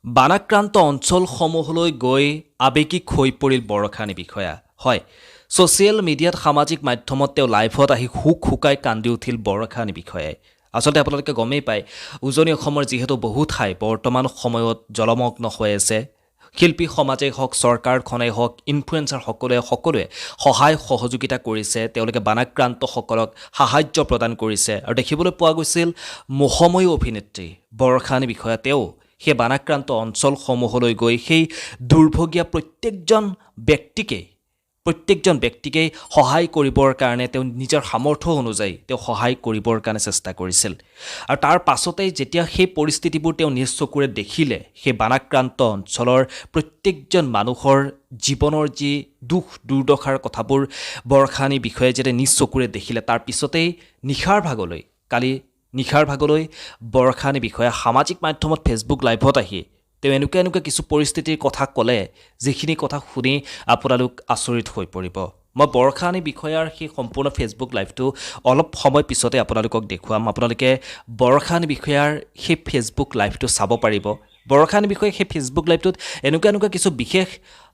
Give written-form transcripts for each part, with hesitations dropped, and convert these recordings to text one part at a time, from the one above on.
বানাক্ৰান্ত অঞ্চলসমূহলৈ গৈ আৱেগিক হৈ পৰিল বৰষাৰাণী বিষয়া। হয়, ছ'চিয়েল মিডিয়াত, সামাজিক মাধ্যমত তেওঁ লাইভত আহি হুক হুকাই কান্দি উঠিল বৰষাৰাণী বিষয়াই। আচলতে আপোনালোকে গমেই পায়, উজনি অসমৰ যিহেতু বহু ঠাই বৰ্তমান সময়ত জলমগ্ন হৈ আছে। শিল্পী সমাজেই হওক, চৰকাৰখনেই হওক, ইনফ্লুৱেঞ্চাৰ সকলোৱে সহায় সহযোগিতা কৰিছে, তেওঁলোকে বানাক্ৰান্তসকলক সাহাৰ্য প্ৰদান কৰিছে। আৰু দেখিবলৈ পোৱা গৈছিল মোহময়ী অভিনেত্ৰী বৰষাৰাণী বিষয়া তেওঁ সেই বানাক্ৰান্ত অঞ্চলসমূহলৈ গৈ সেই দুৰ্ভগীয়া প্ৰত্যেকজন ব্যক্তিকেই সহায় কৰিবৰ কাৰণে তেওঁ নিজৰ সামৰ্থ্য অনুযায়ী তেওঁ সহায় কৰিবৰ কাৰণে চেষ্টা কৰিছিল। আৰু তাৰ পাছতেই যেতিয়া সেই পৰিস্থিতিবোৰ তেওঁ নিজ চকুৰে দেখিলে, সেই বানাক্ৰান্ত অঞ্চলৰ প্ৰত্যেকজন মানুহৰ জীৱনৰ যি দুখ দুৰ্দশাৰ কথাবোৰ বৰষাৰাণী বিষয়াই যেতিয়া নিজ চকুৰে দেখিলে, তাৰ পিছতেই নিশাৰ ভাগলৈ, কালি নিশাৰ ভাগলৈ বৰষাৰাণী বিষয়া সামাজিক মাধ্যমত ফেচবুক লাইভত আহি তেওঁ এনেকুৱা এনেকুৱা কিছু পৰিস্থিতিৰ কথা ক'লে, যিখিনি কথা শুনি আপোনালোক আচৰিত হৈ পৰিব। মই বৰষাৰাণী বিষয়াৰ সেই সম্পূৰ্ণ ফেচবুক লাইভটো অলপ সময় পিছতে আপোনালোকক দেখুৱাম। আপোনালোকে বৰষাৰাণী বিষয়াৰ সেই ফেচবুক লাইভটো চাব পাৰিব। বৰষাৰাণী বিষয়াই সেই ফেচবুক লাইভটোত এনেকুৱা এনেকুৱা কিছু বিশেষ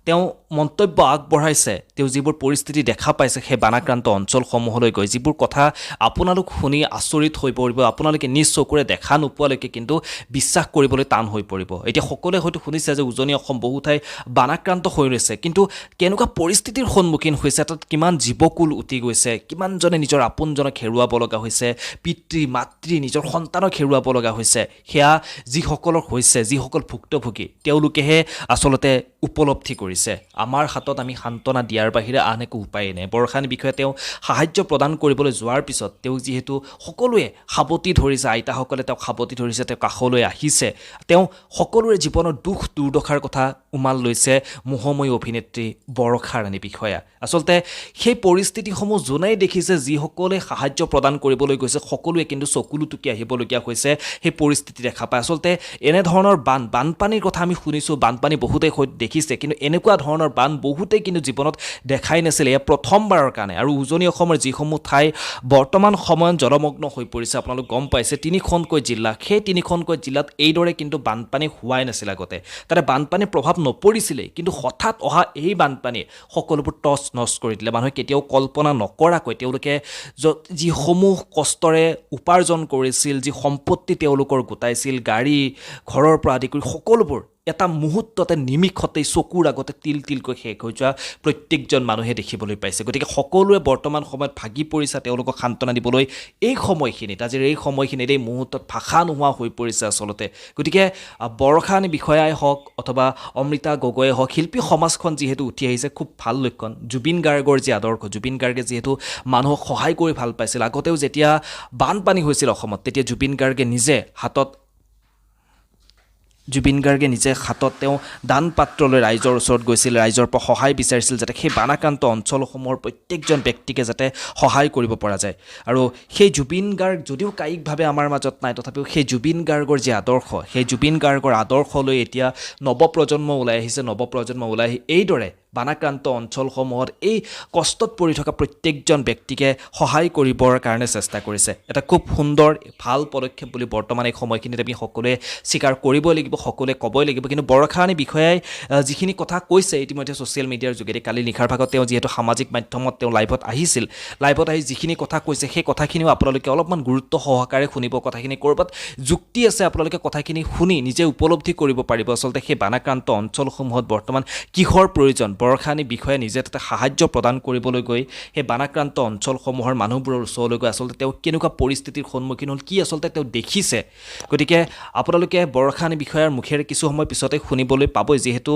তেওঁ মন্তব্য আগবঢ়াইছে। তেওঁ যিবোৰ পৰিস্থিতি দেখা পাইছে সেই বানাক্ৰান্ত অঞ্চলসমূহলৈ গৈ, যিবোৰ কথা আপোনালোক শুনি আচৰিত হৈ পৰিব। আপোনালোকে নিজ চকুৰে দেখা নোপোৱালৈকে কিন্তু বিশ্বাস কৰিবলৈ টান হৈ পৰিব। এতিয়া সকলোৱে হয়তো শুনিছে যে উজনি অসম বহু ঠাই বানাক্ৰান্ত হৈ ৰৈছে, কিন্তু কেনেকুৱা পৰিস্থিতিৰ সন্মুখীন হৈছে, তাত কিমান জীৱকুল উটি গৈছে, কিমানজনে নিজৰ আপোনজনক হেৰুৱাব লগা হৈছে, পিতৃ মাতৃ নিজৰ সন্তানক হেৰুৱাব লগা হৈছে, সেয়া যিসকলৰ হৈছে, যিসকল ভুক্তভোগী, তেওঁলোকেহে আচলতে উপলব্ধি কৰিছে। আমাৰ হাতত আমি সান্তনা দিয়াৰ বাহিৰে আন একো উপায়েই নাই। বৰষাৰাণী বিষয়াই তেওঁ সাহাৰ্য প্ৰদান কৰিবলৈ যোৱাৰ পিছত তেওঁক যিহেতু সকলোৱে সাৱটি ধৰিছে, আইতাসকলে তেওঁক সাৱটি ধৰিছে, তেওঁ কাষলৈ আহিছে, তেওঁ সকলোৰে জীৱনৰ দুখ দুৰ্দশাৰ কথা উমান লৈছে মোহময়ী অভিনেত্ৰী বৰষাৰাণী বিষয়া। আচলতে সেই পৰিস্থিতিসমূহ যোনেই দেখিছে, যিসকলে সাহাৰ্য প্ৰদান কৰিবলৈ গৈছে, সকলোৱে কিন্তু চকুলো টুকি আহিবলগীয়া হৈছে সেই পৰিস্থিতি দেখা পায়। আচলতে এনেধৰণৰ বানপানীৰ কথা আমি শুনিছোঁ, বানপানী বহুতেই হয়তো দেখিছে, কিন্তু এনেকুৱা ধৰণৰ বান বহুতেই কিন্তু জীৱনত দেখাই নাছিল, এয়া প্ৰথমবাৰৰ কাৰণে। আৰু উজনি অসমৰ যিসমূহ ঠাই বৰ্তমান সময়ত জলমগ্ন হৈ পৰিছে, আপোনালোক গম পাইছে, তিনিখনকৈ জিলা, সেই তিনিখনকৈ জিলাত এইদৰে কিন্তু বানপানী হোৱাই নাছিল আগতে। তাতে বানপানীৰ প্ৰভাৱ নপৰিছিলেই, কিন্তু হঠাৎ অহা এই বানপানীয়ে সকলোবোৰ তচ নচ কৰি দিলে। মানুহে কেতিয়াও কল্পনা নকৰাকৈ তেওঁলোকে য'ত যিসমূহ কষ্টৰে উপাৰ্জন কৰিছিল, যি সম্পত্তি তেওঁলোকৰ গোটাইছিল, গাড়ী ঘৰৰ পৰা আদি কৰি সকলোবোৰ এটা মুহূৰ্ততে, নিমিষতেই চকুৰ আগতে তিল তিলকৈ শেষ হৈ যোৱা প্ৰত্যেকজন মানুহে দেখিবলৈ পাইছে। গতিকে সকলোৱে বৰ্তমান সময়ত ভাগি পৰিছে। তেওঁলোকক সান্তনা দিবলৈ এই সময়খিনিত, আজিৰ এই সময়খিনিত, এই মুহূৰ্তত ভাষা নোহোৱা হৈ পৰিছে আচলতে। গতিকে বৰষাৰাণী বিষয়াই হওক অথবা অমৃতা গগৈয়ে হওক, শিল্পী সমাজখন যিহেতু উঠি আহিছে, খুব ভাল লক্ষণ। জুবিন গাৰ্গৰ যি আদৰ্শ, জুবিন গাৰ্গে যিহেতু মানুহক সহায় কৰি ভাল পাইছিল, আগতেও যেতিয়া বানপানী হৈছিল অসমত, তেতিয়া জুবিন গাৰ্গে নিজে হাতত তেওঁ দান পাত্ৰলৈ ৰাইজৰ ওচৰত গৈছিল, ৰাইজৰ পৰা সহায় বিচাৰিছিল, যাতে সেই বানাক্ৰান্ত অঞ্চলসমূহৰ প্ৰত্যেকজন ব্যক্তিকে যাতে সহায় কৰিব পৰা যায়। আৰু সেই জুবিন গাৰ্গ যদিও কায়িকভাৱে আমাৰ মাজত নাই, তথাপিও সেই জুবিন গাৰ্গৰ যি আদৰ্শ, সেই জুবিন গাৰ্গৰ আদৰ্শ লৈ এতিয়া নৱপ্ৰজন্ম ওলাই আহিছে। নৱপ্ৰজন্ম ওলাই আহি এইদৰে বানাক্ৰান্ত অঞ্চলসমূহত এই কষ্টত পৰি থকা প্ৰত্যেকজন ব্যক্তিকে সহায় কৰিবৰ কাৰণে চেষ্টা কৰিছে। এটা খুব সুন্দৰ ভাল পদক্ষেপ বুলি বৰ্তমান এই সময়খিনিত আমি সকলোৱে স্বীকাৰ কৰিবই লাগিব, সকলোৱে ক'বই লাগিব। কিন্তু বৰষাৰাণী বিষয়াই যিখিনি কথা কৈছে ইতিমধ্যে ছ'চিয়েল মিডিয়াৰ যোগেদি, কালি নিশাৰ ভাগত তেওঁ যিহেতু সামাজিক মাধ্যমত তেওঁ লাইভত আহিছিল, লাইভত আহি যিখিনি কথা কৈছে, সেই কথাখিনিও আপোনালোকে অলপমান গুৰুত্ব সহকাৰে শুনিব। কথাখিনি ক'ৰবাত যুক্তি আছে। আপোনালোকে কথাখিনি শুনি নিজে উপলব্ধি কৰিব পাৰিব আচলতে সেই বানাক্ৰান্ত অঞ্চলসমূহত বৰ্তমান কিহৰ প্ৰয়োজন। বৰষাৰাণী বিষয়াই নিজে তাতে সাহাৰ্য প্ৰদান কৰিবলৈ গৈ সেই বানাক্ৰান্ত অঞ্চলসমূহৰ মানুহবোৰৰ ওচৰলৈ গৈ আচলতে তেওঁ কেনেকুৱা পৰিস্থিতিৰ সন্মুখীন হ'ল, কি আচলতে তেওঁ দেখিছে, গতিকে আপোনালোকে বৰষাৰাণী বিষয়াৰ মুখেৰে কিছু সময় পিছতে শুনিবলৈ পাবই। যিহেতু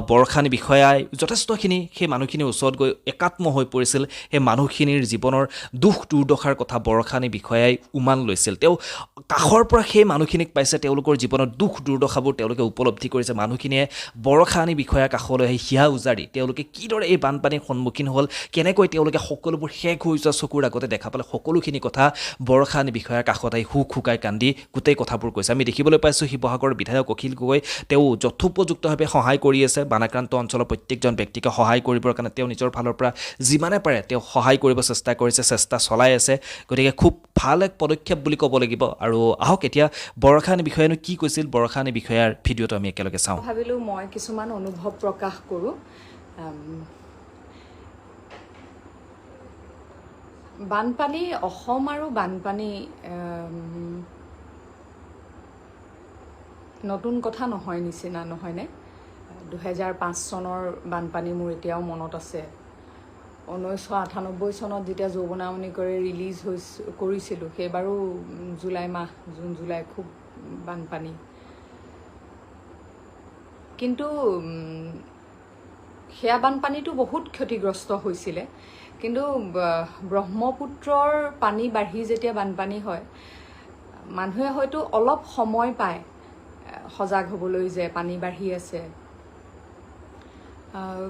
বৰষাৰাণী বিষয়াই যথেষ্টখিনি সেই মানুহখিনিৰ ওচৰত গৈ একাত্ম হৈ পৰিছিল, সেই মানুহখিনিৰ জীৱনৰ দুখ দুৰ্দশাৰ কথা বৰষাৰাণী বিষয়াই উমান লৈছিল। তেওঁ কাষৰ পৰা সেই মানুহখিনিক পাইছে, তেওঁলোকৰ জীৱনৰ দুখ দুৰ্দশাবোৰ তেওঁলোকে উপলব্ধি কৰিছে। মানুহখিনিয়ে বৰষাৰাণী বিষয়াৰ কাষলৈ আহি হিয়া উজাৰি বিচাৰি তেওঁলোকে কিদৰে এই বানপানীৰ সন্মুখীন হ'ল, কেনেকৈ তেওঁলোকে সকলোবোৰ শেষ হৈ যোৱা চকুৰ আগতে দেখা পালে, সকলোখিনি কথা বৰষাৰাণী বিষয়াৰ কাষত আহি হুক হুকাই কান্দি গোটেই কথাবোৰ কৈছে। আমি দেখিবলৈ পাইছোঁ শিৱসাগৰৰ বিধায়ক অখিল গগৈ তেওঁ যথোপযুক্তভাৱে সহায় কৰি আছে। বানাক্ৰান্ত অঞ্চলৰ প্ৰত্যেকজন ব্যক্তিকে সহায় কৰিবৰ কাৰণে তেওঁ নিজৰ ফালৰ পৰা যিমানে পাৰে তেওঁ সহায় কৰিব চেষ্টা কৰিছে, চেষ্টা চলাই আছে। গতিকে খুব ভাল এক পদক্ষেপ বুলি ক'ব লাগিব। আৰু আহক এতিয়া বৰষাৰাণী বিষয়ানো কি কৈছিল, বৰষাৰাণী বিষয়াৰ ভিডিঅ'টো আমি একেলগে চাওঁ। ভাবিলোঁ মই কিছুমান অনুভৱ প্ৰকাশ কৰোঁ। বানপানী, অসম আৰু বানপানী নতুন কথা নহয় নিচিনা, নহয়নে? 2005 চনৰ বানপানী মোৰ এতিয়াও মনত আছে। 1998 চনত যেতিয়া যৌৱনামণি কৰে ৰিলিজ কৰিছিলোঁ, সেইবাৰো জুলাই মাহ, জুন জুলাই খুব বানপানী। কিন্তু সেয়া বানপানীটো বহুত ক্ষতিগ্ৰস্ত হৈছিলে। কিন্তু ব্ৰহ্মপুত্ৰৰ পানী বাঢ়ি যেতিয়া বানপানী হয়, মানুহে হয়তো অলপ সময় পায় সজাগ হ'বলৈ যে পানী বাঢ়ি আছে,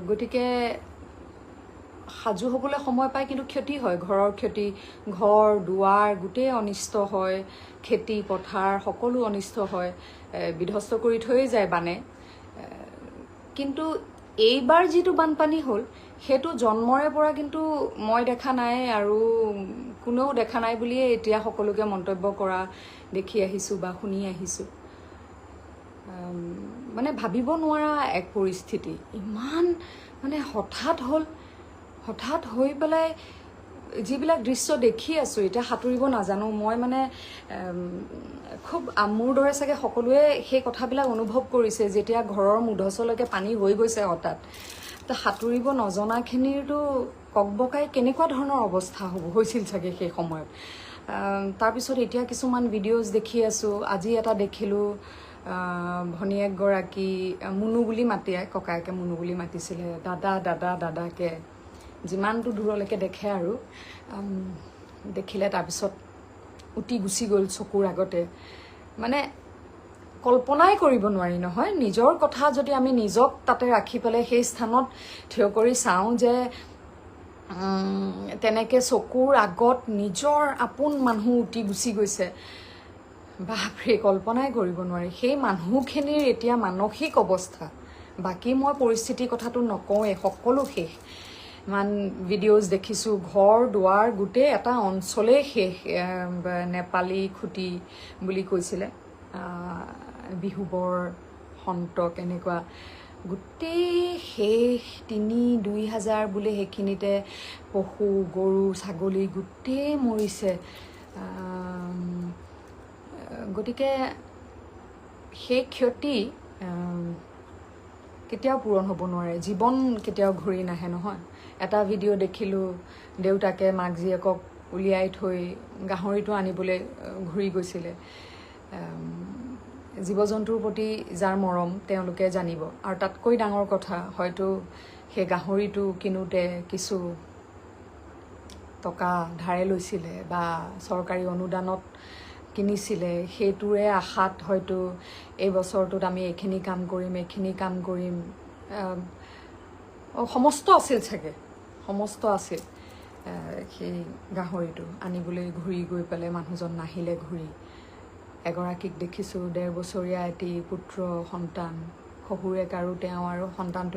গতিকে সাজু হ'বলৈ সময় পায়। কিন্তু ক্ষতি হয়, ঘৰৰ ক্ষতি, ঘৰ দুৱাৰ গোটেই অনিষ্ট হয়, খেতি পথাৰ সকলো অনিষ্ট হয়, বিধ্বস্ত কৰি থৈয়ে যায় বানে। কিন্তু এইবাৰ যিটো বানপানী হ'ল সেইটো জন্মৰে পৰা কিন্তু মই দেখা নাই আৰু কোনেও দেখা নাই বুলিয়ে এতিয়া সকলোকে মন্তব্য কৰা দেখি আহিছোঁ বা শুনি আহিছোঁ। মানে ভাবিব নোৱাৰা এক পৰিস্থিতি, ইমান মানে হঠাৎ হ'ল, হঠাৎ হৈ পেলাই যিবিলাক দৃশ্য দেখি আছোঁ এতিয়া সাঁতুৰিব নাজানো মই, মানে খুব মোৰ দৰে চাগে সকলোৱে সেই কথাবিলাক অনুভৱ কৰিছে। যেতিয়া ঘৰৰ মুধচলৈকে পানী হৈ গৈছে হঠাৎ, তো সাঁতুৰিব নজনাখিনিৰতো ককবকাই কেনেকুৱা ধৰণৰ অৱস্থা হৈছিল চাগে সেই সময়ত। তাৰপিছত এতিয়া কিছুমান ভিডিঅ'জ দেখি আছোঁ। আজি এটা দেখিলোঁ, ভনীয়েকগৰাকী মুনু বুলি মাতে, ককায়েকে মুনু বুলি মাতিছিলে, দাদা দাদা দাদাকে যিমানটো দূৰলৈকে দেখে আৰু দেখিলে, তাৰপিছত উটি গুচি গ'ল চকুৰ আগতে। মানে কল্পনাই কৰিব নোৱাৰি নহয়। নিজৰ কথা যদি আমি নিজক তাতে ৰাখি পেলাই সেই স্থানত থিয় কৰি চাওঁ যে তেনেকৈ চকুৰ আগত নিজৰ আপোন মানুহ উটি গুচি গৈছে, বাপৰে, কল্পনাই কৰিব নোৱাৰি। সেই মানুহখিনিৰ এতিয়া মানসিক অৱস্থা, বাকী মই পৰিস্থিতিৰ কথাটো নকওঁৱেই, সকলো শেষ। ইমান ভিডিঅ'জ দেখিছোঁ, ঘৰ দুৱাৰ গোটেই এটা অঞ্চলেই শেষ। নেপালী খুঁটি বুলি কৈছিলে, বিহুবৰ সন্তক এনেকুৱা গোটেই শেষ। 3-2 হাজাৰ বোলে সেইখিনিতে পশু গৰু ছাগলী গোটেই মৰিছে। গতিকে সেই ক্ষতি কেতিয়াও পূৰণ হ'ব নোৱাৰে, জীৱন কেতিয়াও ঘূৰি নাহে নহয়। এটা ভিডিঅ' দেখিলোঁ, দেউতাকে মাক জীয়েকক উলিয়াই থৈ গাহৰিটো আনিবলৈ ঘূৰি গৈছিলে। জীৱ জন্তুৰ প্ৰতি যাৰ মৰম তেওঁলোকে জানিব। আৰু তাতকৈ ডাঙৰ কথা, হয়তো সেই গাহৰিটো কিনোতে কিছু টকা ধাৰে লৈছিলে বা চৰকাৰী অনুদানত কিনিছিলে, সেইটোৰে আশাত হয়তো এই বছৰটোত আমি এইখিনি কাম কৰিম, এইখিনি কাম কৰিম, সমস্ত আছিল চাগে, সমস্ত আছিল। সেই গাহৰিটো আনিবলৈ ঘূৰি গৈ পেলাই মানুহজন নাহিলে ঘূৰি। এগৰাকীক দেখিছোঁ 1.5 বছৰীয়া এটি পুত্ৰ সন্তান, শহুৰেক আৰু তেওঁ আৰু সন্তানটোৱে